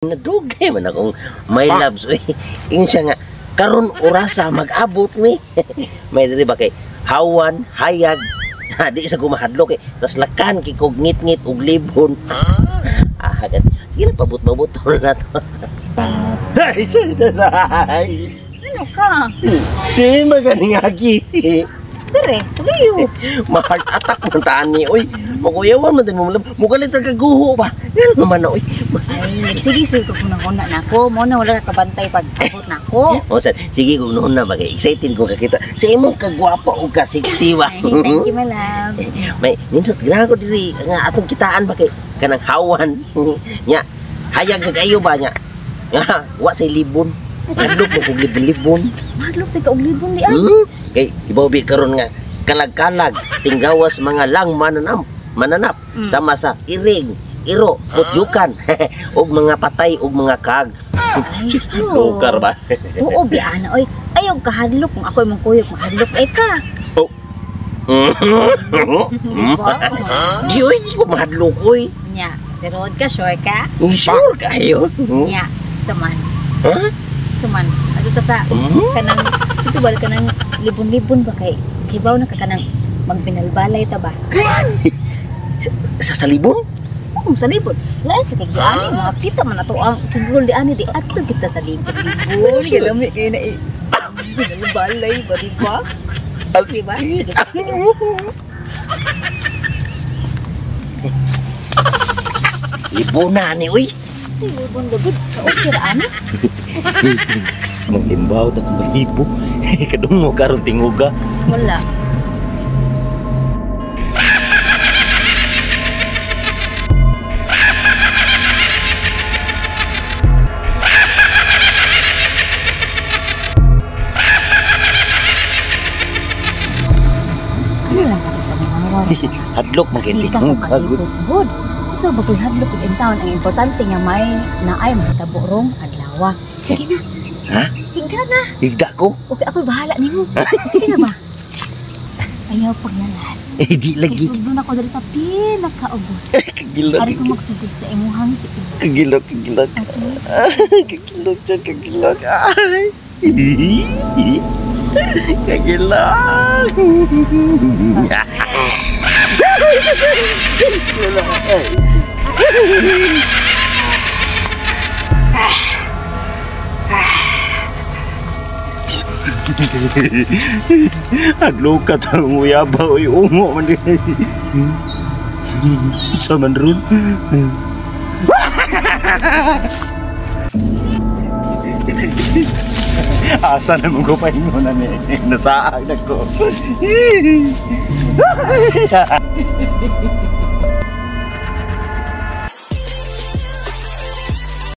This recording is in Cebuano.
Nadugay man akong my loves. Uy, ingon siya nga karon orasa mag-abot mi. May diri ba kay hawan, hayag. Di sa gumahadlok kay taslakan kay kog ngit-ngit og libon. Ah, gan. Sige na, pabot-pabot na to. Ay, ay. Ano ka? Di maganing agi. Dire, sabiyo. Ma-heart attack man taan ni. Uy, makuyawan man din mo. Mugalit ang kaguho ba? Yan naman na, uy. Ay, sige, sige ko kung nanguna na ako. Mo na wala ka kabantay pag abot na ako. O sir, sige kung noon na bagay. Excited ko kakita. Sa imong kagwapa o kasiksi ba? Ay, thank you, my love. May nindot ganahan ko diri nga atong kitaan ba kay kanang hawan. Nya, hayag sa kayo ba nya? Nga, wa say libon. Hadlok mo kog libon-libon. Mahadlok ka og libon di ay. Kay ibaw karon nga kalag-kalag tinggawas mga lang mananap, mananap sama sa iring, iro, putyukan ug mga patay ug mga kag. Ay, sus. Lukar ba? Oo, biana oy. Ayaw kahadlok kung ako imong kuyog, mahadlok ay ka. Oh. Di ba? Di oy, di ko mahadlok oy. Nya, tirood ka, sure ka? Sure kayo. Nya, saman. Ha? Saman. Ato ta sa kanang ito ba kanang libon-libon ba kay kibaw na ka kanang magbinalbalay ta ba? Sa salibon? Oo, sa libon. Lain sa kay ani mga pita man ato ang kigol di ani di ato kita sa libon. Libon, galami kayo na binalbalay ba di ba? Di ba? Sige. Libon na ni oy. Libon gagud. Okay ra ani. Maglimbaw ta kung mahipo. Kadungo karon tinguga. Wala. Ano lang ka sa mga Hadlok man kay Kasi ka sa tinguga gud. palibot gud. So bagoy hadlok ug taon ang importante nga may naay mahitabo rong adlaw. Sige na. Ha? Higda na. Higda ko. Okay, ako'y bahala nimo. Sige na ba? Ayaw paglalas. Eh di lagi. Kay sugdon ako diri sa pinakaubos. Kagilok. Ari ko magsugod sa imuhang tiil. Kagilok, kagilok. Okay. Kagilok siya, kagilok. Ay. Kagilok. Hadlok ka tang uyaba oy ungo man di. Sa man ron. Asa naman ko pahingo na ni. Nasaag na ko.